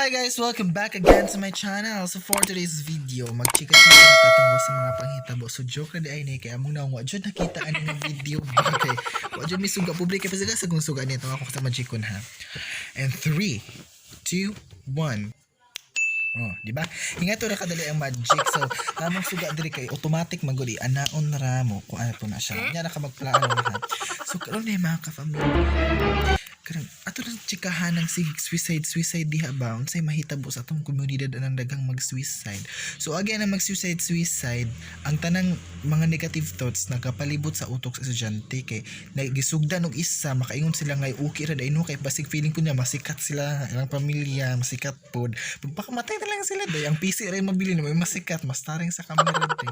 Hi guys! Welcome back again to my channel. So for today's video, magchika-chika na ta tungkol sa mga panghitabo. So joke na diay ni kay among naong wa jud nakita ani nga video ba kay wa jud mi suga public kay pasiga sa kung suga nito ako sa magicon ha. And 3, 2, 1. Oh, di ba? Ingat ra kadali ang magic. So, among suga diri kay automatic man gud anaon ra mo kung ano po na siya. Nya na ka magplano ha. So karon ni mga ka-family, karon ato lang chikahan ng sig suicide suicide diha ba, unsay mahitabo sa atong komunidad anang daghang mag-suicide. So again, ang mag-suicide suicide, ang tanang mga negative thoughts nagapalibot sa utok sa estudyante kay nagisugdan og isa, makaingon sila nga okay ra diay no, kay basig feeling po niya masikat sila, ilang pamilya masikat pod, pagpakamatay na lang sila day, ang PC ra mabili na may masikat, mas taring sa camera day.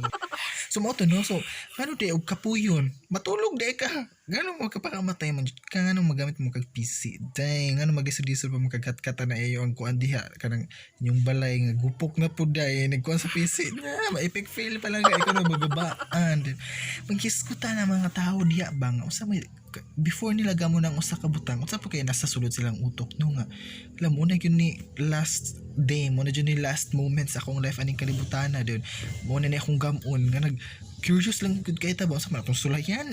So mao to no. So ngano day og kapuyon, matulog day ka, ngano mo kapakamatay man ka, ngano magamit mo kag PC day, ngano maglisod-lisod pa makagat-kata na iyo ang kuan diha, kanang inyong balay nga gupok na pud day, nagkuan sa PC na ma-epic fail pa lang ka, ikaw na magabaan. Maghiskuta na mga tao diha ba nga usa may before nila gamo ng usa ka butang, unsa pa kay nasa sulod silang utok no, nga alam mo na yun ni last day mo na jud ni last moments akong life aning kalibutan na dun mo na ni akong gamon, nga nag curious lang gud kay ta ba unsa man atong sulayan.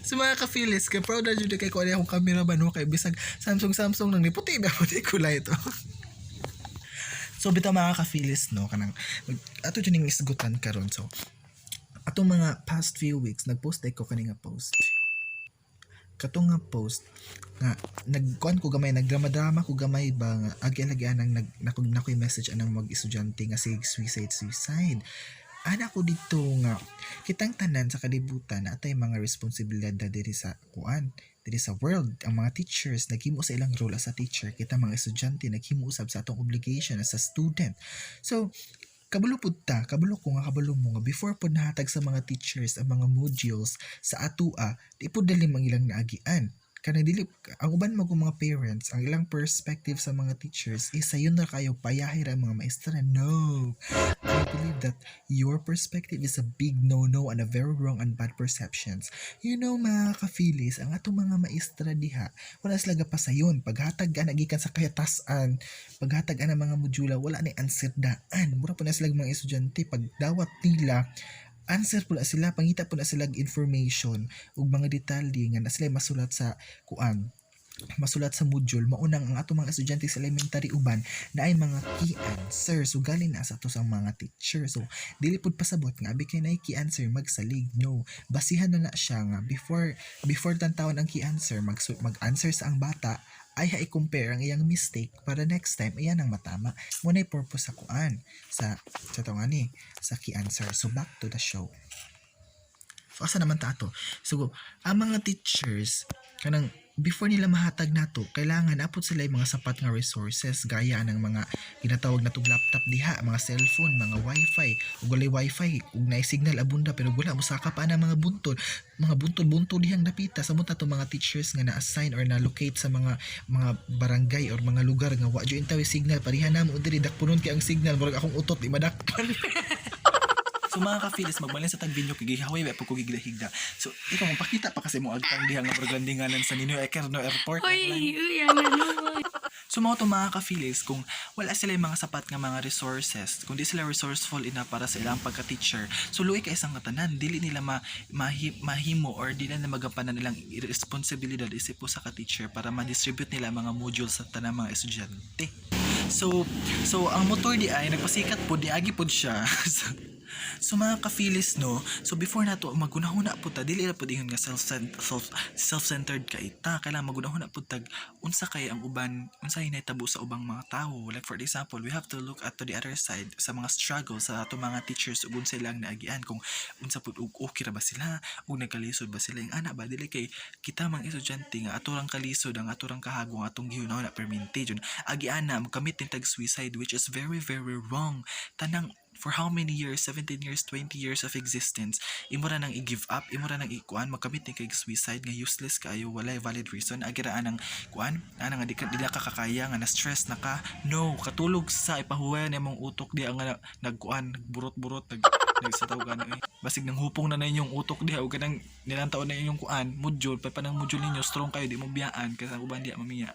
Sa mga ka-feelies, kay proud na jud kay ko ani akong camera ba no, kay bisag Samsung Samsung nang niputi ba puti kulay ito. So bitaw mga ka-feelies no, kanang ato jud ning isgutan karon. So atong mga past few weeks, nagpost ko kani nga post, kato nga post nga nagkuan ko gamay, nagdrama-drama ko gamay ba, nga agi lagi anang nag nakoy message anang mag-estudyante nga sig suicide suicide. Ana ko dito nga kitang tanan sa kalibutan na atay mga responsibilidad na diri sa kuan, diri sa world. Ang mga teachers naghimo sa ilang role as a teacher, kita mga estudyante naghimo usab sa atong obligation as a student. So kabalo pud ta, kabalo ko nga kabalo mo nga before pud nahatag sa mga teachers ang mga modules sa atua, di pud dali ang ilang naagian. Kanang dili ang uban mo mga parents, ang ilang perspective sa mga teachers is sayon na kayo, payahe ra ang mga maestra. No, I believe that your perspective is a big no-no and a very wrong and bad perceptions. Mga ka-feelies, ang atong mga maestra diha, wala sila gapasayon. Paghatag ana gikan sa kayatasan, paghatag ana mga modula, wala ni answer daan. Mura po na sila mga estudyante, pagdawat nila, answer po na sila, pangita po na sila og information ug mga detalye nga na sila masulat sa kuan, masulat sa module. Maunang ang atong mga estudyante sa elementary uban na ay mga key answer, so galing na sa ato sa mga teacher. So dili pud pasabot nga abi kay naay key answer magsalig no, basihan na na siya nga before before tantawon ang key answer, mag mag-answer sa ang bata ay ha i-compare ang iyang mistake para next time iyan ang matama mo na purpose sa kuan, sa to ni sa key answer. So back to the show. So asa naman ta ato? So ang mga teachers, kanang before nila mahatag nato, kailangan apot sila yung mga sapat nga resources gaya ng mga ginatawag natong laptop diha, mga cellphone, mga wifi, ug walay wifi ug naay signal abunda pero wala mosaka pa na mga buntol, mga buntol-buntol dihang dapita. Samot ato mga teachers nga na-assign or na-locate sa mga barangay or mga lugar nga wa jud intaw signal, pareha namo diri, dakpunon kay ang signal, murag akong utot di madakpan. So mga ka-feelies, magbalin sa tag video kay gihaway ba po ko gigda-higda. So ikaw mo pakita pa kasi mo agtang diha nga murag landinganan sa Ninoy Aquino Airport. Uy, uy, ano no. So mga to mga ka-feelies, kung wala sila yung mga sapat nga mga resources, kung di sila resourceful enough para sa ilang pagka-teacher, so luoy kay isang katanan, dili nila mahimo or dili na magampanan nilang responsibilidad isip po sa ka-teacher para ma-distribute nila ang mga modules sa tanang mga estudyante. So ang motor di ay nagpasikat po, di agi pod siya. So mga ka-feelies no, so before nato magunahuna po ta, dili ra pud ingon nga self-centered ka ita. Kailangan magunahuna pud tag unsa kay ang uban, unsa nahitabo sa ubang mga tawo. Like for example, we have to look at to the other side sa mga struggle sa ato mga teachers ug unsa ilang naagian, kung unsa pud ug okay ra ba sila ug nagkalisod ba sila yung ana ba. Dili kay kita mga estudyante nga ato rang kalisod ang ato rang kahagong atong gihunahuna permente jud agi ana magkamit ning tag suicide, which is very very wrong. Tanang for how many years, 17 years, 20 years of existence, imo ra nang i-give up, imo ra nang ikuan, magkamit ni kay suicide nga useless kaayo, walay valid reason. Agi ra anang kuan, ana nga di ka di na ka kakaya nga na stress na ka. No, katulog sa ipahuwayan imong utok di nga nagkuan, nagburot-burot, nag nag sa tawag ano eh. Basig nang hupong na na inyong utok diha ug kanang nilantaw na inyong kuan, module, pa nang module ninyo strong kayo, di mo biyaan kasi ang uban diha mamiya.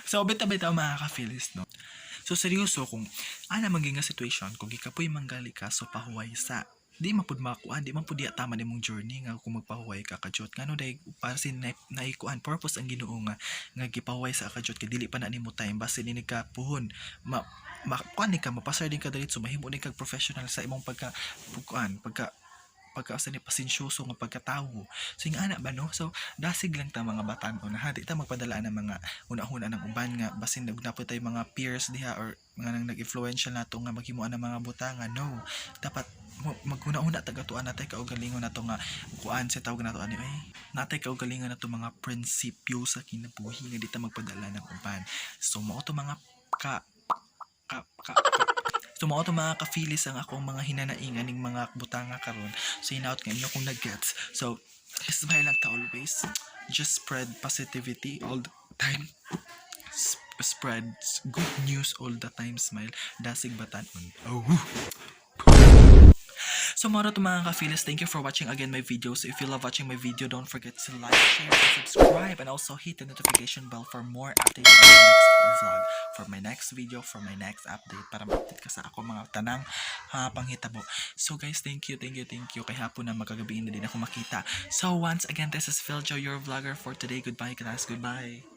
So, bitaw-bitaw, mga ka-feelies, no? So, seryoso, kung ana maging nga situation, kung gikapoy manggali ka, so pahuway sa di man pud makuan, di man pud diya tama nimong journey nga kung magpahuway ka, kajot. Ngano dai para sin na, naikuan purpose ang Ginoo nga nga gipahuway sa, kajot, kay dili pa na nimo time. Basin ni ka puhon ma, ma kuan ni ka, mapasar din ka diretso, mahimo ni kag professional sa imong pagka kuan, pagka pagka sa ni pasensyoso nga pagkatawo. So yung ana ba, no? So dasig lang ta, mga batan-on, ha. Di ta magpadala ng mga una-una ng uban nga basin nagnapo tayo mga peers diha or mga nang nag-influential nato nga maghimo ng mga butanga, no? Dapat maghuna-huna ta gatuan natay kaugalingon nato nga kuan sa tawag nato ani ay natay kaugalingon nato mga prinsipyo sa kinabuhi nga di ta magpadala ng uban. So mao to mga ka ka ka, ka. So mao to, mga ka-feelies, ang akong mga hinanaingan ning mga butanga karon. So hinaot nga inyo kung nag-gets. So smile lang ta always. Just spread positivity all the time. Spread good news all the time. Smile. Dasig batan-on. Oh. So mao to, mga ka-feelies, thank you for watching again my videos. If you love watching my video, don't forget to like, share, and subscribe. And also hit the notification bell for more updates on my next vlog. For my next video, for my next update. Para ma-update ka sa ako mga tanang panghitabo. So guys, thank you, thank you, thank you. Kay hapon na, magkagabiin na din ako makita. So once again, this is Phil Joe, your vlogger for today. Goodbye, class. Goodbye.